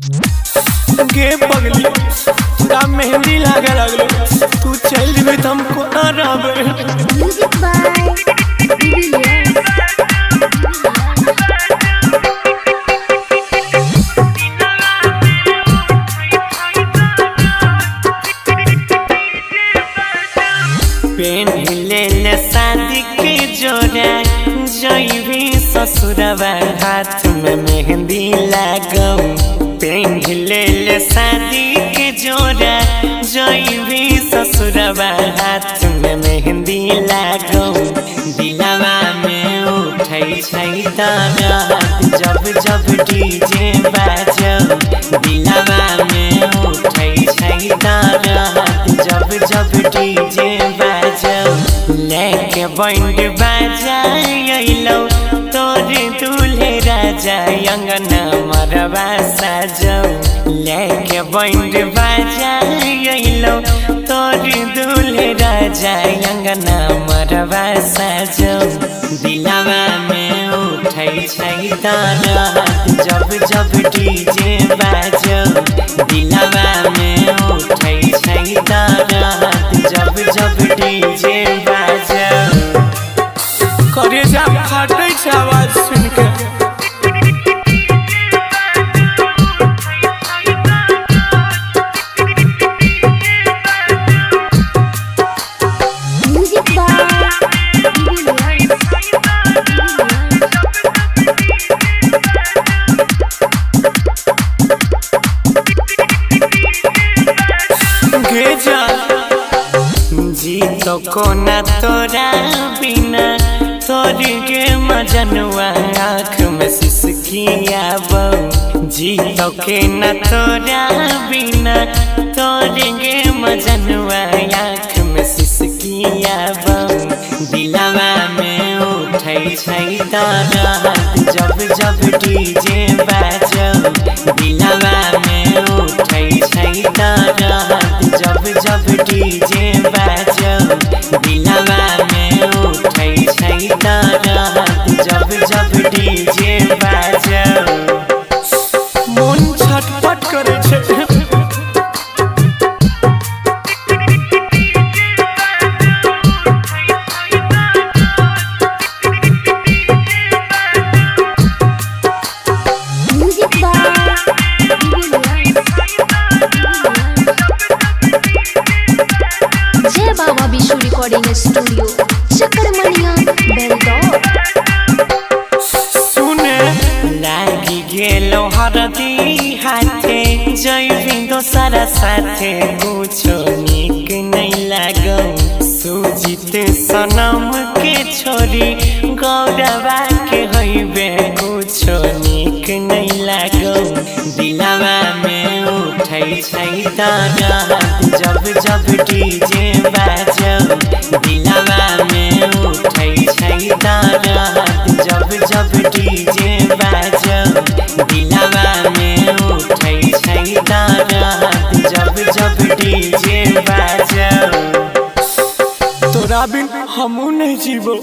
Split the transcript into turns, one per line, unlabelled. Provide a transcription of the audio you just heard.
गे पगली, तोरा मेहंदी लागे लागलो। तू चल जेबे त हम कोना रहबे?
Music by Julius.
पेन ले ले शादी के जोड़ा, जइबी ससुरवा हाथ में मेहंदी लागौ। पेन ले ले शादी के जोड़ा, जइबी ससुरवा हाथ में मेहंदी लागौ। दिलवा में उठै छै दर्द जब जब डीजे बाजौ। दिलवा में उठै छै दर्द जब जब डीजे बाजौ। लेके बैंड बाजा अइलौ तोर दूल्हे राजा, अंगना मरवा साजौ। लेके बैंड बाजा अइलौ तोर दूल्हे राजा, अंगना मरवा साजौ। दिलवा में उठै छै दर्द जब जब डीजे बाजौ। दिलवा में उठै छै दर्द जब जब डीजे बाजौ। करेजा फाटै छै आवाज सुन के।
Music by Julius.
गे जा जी तो कोना तोरा बिना, तोर के मजनुआ आँख में सिसकियाबौ। जी तो के ना तोरा बिना, तोर के मजनुआ आँख में सिसकियाबौ। दिलवा में उठै छै दर्द जब जब डीजे बाजौ। दिलवा में उठै छै दर्द जब जब डीजे बाजौ। दिलवा में उठै छै दर्द जब जब डीजे बाजौ। मोन छटपट करै छै।
Music by Julius. Jai Baba Vishu recording studio, Chakramaniya, Beldaur.
सुन लागि गेलो हरदी हाथे, जैबी दोसरा साथे कुछो नीक नै लागौ। सुजित सनम के छोरी गौरवा के होइबे, कुछो नीक नै लागौ। दिलवा में उठै छै दर्द जब जब डीजे बाजौ। दिलवा में उठै छै दर्द जब जब डीजे बाजौ। दिलवा में उठै छै दर्द जब जब डीजे बाजौ। तोरा बिन हमू नहीं जीबो।